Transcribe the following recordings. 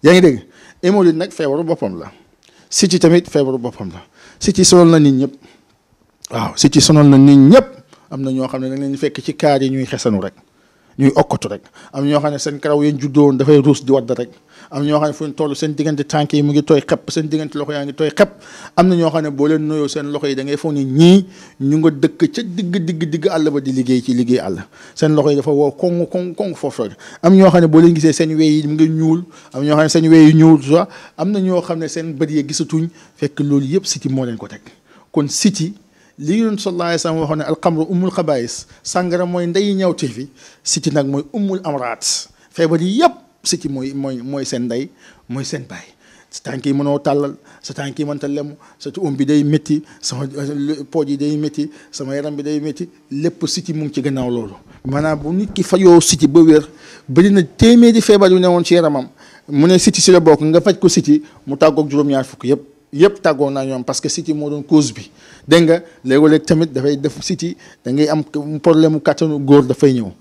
yaa ngi dégg hémorroïde nag feebaru boppam la siti tamit feebaru boppam la siti sonal na nit ñëpp waaw siti sonal na nit ñëpp am na ñoo xam ne da leen fekk ci kaar yi ñuy xesanu rek ñuy okkatu rek am ñoo xam ne seen karaw yéen juddoon dafay ruus di wadd rek am ñoo xam ne fu ñu toll seen diggante tànk yi mu ngi tooy xepp seen diggante loxo yaa ngi tooy xepp am na ñoo xam ne boo leen noyoo seen loxo yi da ngay foog ni ñii ñu nga dëkk ca digg àll ba di liggéey ci liggéey àll seen loxo yi dafa wow koŋ foofu rek am ñoo xam ne boo leen gisee seen wey yi mu ngi ñuul am ñoo xam ne seen wey yi ñuul soit am na ñoo xam ne seen bët yi gisatuñ fekk loolu yëpp siti moo leen ko teg kon siti li Yonent sallallahu alayhi wa sallam waxoon ne alxamru ummul xabaayis sàngara mooy ndey ñawte fi siti nag mooy ummul amraat feebar yi yëpp siti mooy seen ndey mooy seen baay sa tànk yi mënoo tàllal sa tànk yi mënta lemu sa bi day métti sama pooj yi day métti sama yaram bi day métti lépp siti mu ngi ci gannaaw loolu maanaam bu nit ki fajoo siti ba wér bëri na téeméeri feebar yu ne woon ci yaramam mu ne siti si la bokk nga faj ko siti mu tàggoog juróom-ñaar fukk yëpp tàggoo naa ñoom parce que siti moo doon cause bi dégg nga léeg-léeg tamit dafay def siti da ngay am problème mu kàttanu góor dafay ñëw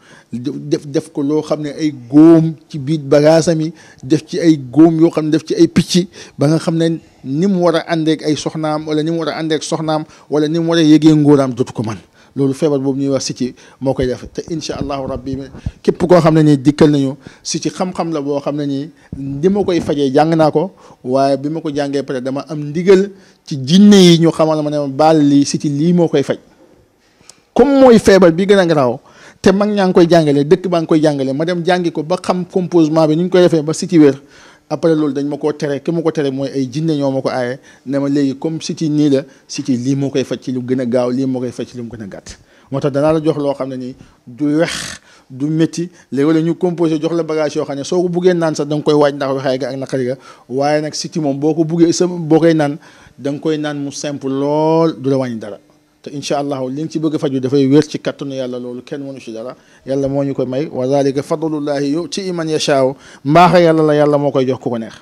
def ko loo xam ne ay góom ci biir bagaasam yi def ci ay góom yoo xam ne def ci ay picc ba nga xam ne ni mu war a àndeek ay soxnaam wala ni mu war a àndeek soxnaam wala ni mu war a yégee ngóoraam dootu ko man loolu feebar boobu ñuy wax siti moo koy def te incha allahu rabbi képp koo xam ne nii dikkal nañu siti xam-xam la boo xam ne nii li ma koy fajee jàng naa ko waaye bi ma ko jàngee pare dama am ndigal ci jinne yi ñu xamal ma ne baal lii siti lii moo koy faj comme mooy feebar bi gën a garaaw te mag ñaa ngi koy jàngale dëkk baa ngi koy jàngale ma dem jàngi ko ba xam composement bi ni ñu koy defee ba siti wér après loolu dañ ma koo tere ki ma ko tere mooy ay jinne ñoo ma ko aaye ne ma léegi comme siti nii la siti lii moo koy faj ci lu gën a gaaw lii moo koy faj ci lu mu gën a gàtt moo tax danaa la jox loo xam ne nii du wex du métti léegi la ñu composé jox la bagage yoo xam ne soo ko buggee naan sax da nga koy waaj ndax wexaay ga ak naqari ga waaye nag siti moom boo ko buggee sa boo koy naan da nga koy naan mu simple lool du la wàññi dara te incha allahu li nga ci bëgg a faju dafay wér ci kattanu yàlla loolu kenn mënu ci dara yàlla moo ñu ko may wa zalika fadlullahi yu'ti man yashaaw mbaaxa yàlla la yàlla moo koy jox ku ko neex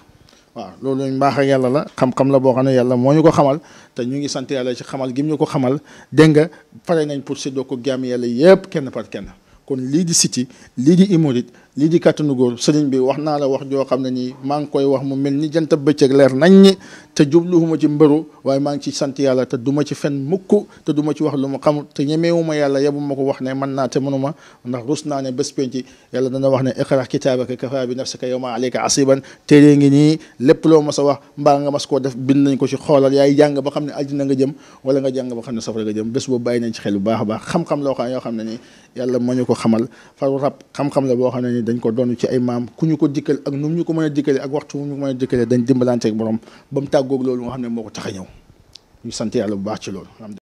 waaw loolu mbaaxa yàlla la xam-xam la boo xam ne yàlla moo ñu ko xamal te ñu ngi sant yàlla ci xamal gi ñu ko xamal dégg nga pare nañ pour séddoo ko jaam yàlla yëpp kenn par kenn kon lii di siti lii di hémorroïde lii di kàttanu góor sëriñ bi wax naa la wax joo xam ne nii maa ngi koy wax mu mel ni jant bëccëg leer nañ ñi te jubluwuma ci mbëru waaye maa ngi ci sant yàlla te du ma ci fen mukk te du ma ci wax lu ma xamul te ñemeewuma yàlla yebu ma ko wax ne mën naa te mënuma ndax rus naa ne bés penc yàlla dana wax ne iqra kitaabaka kafaa bi nafsika yawma alayka asiban téere ngi nii lépp loo mas a wax mbaa nga mas koo def bind nañ ko ci xoolal yaay jàng ba xam ne aljina nga jëm wala nga jàng ba xam ne safara nga jëm bés boobu bàyyi nañ ci xel bu baax a baax xam-xam loo xam yoo xam ne nii yàlla moo ñu ko xamal faru rab xam-xam la boo xam ne ni dañ ko doon ci ay maam ku ñu ko dikkal ak nu ñu ko mën a dikkale ak waxtu ñu ko mën a dikkale dañ dimbalanteeg borom ba mu tàggoog loolu nga xam ne moo ko tax a ñëw ñu sant yàlla bu baax ci loolu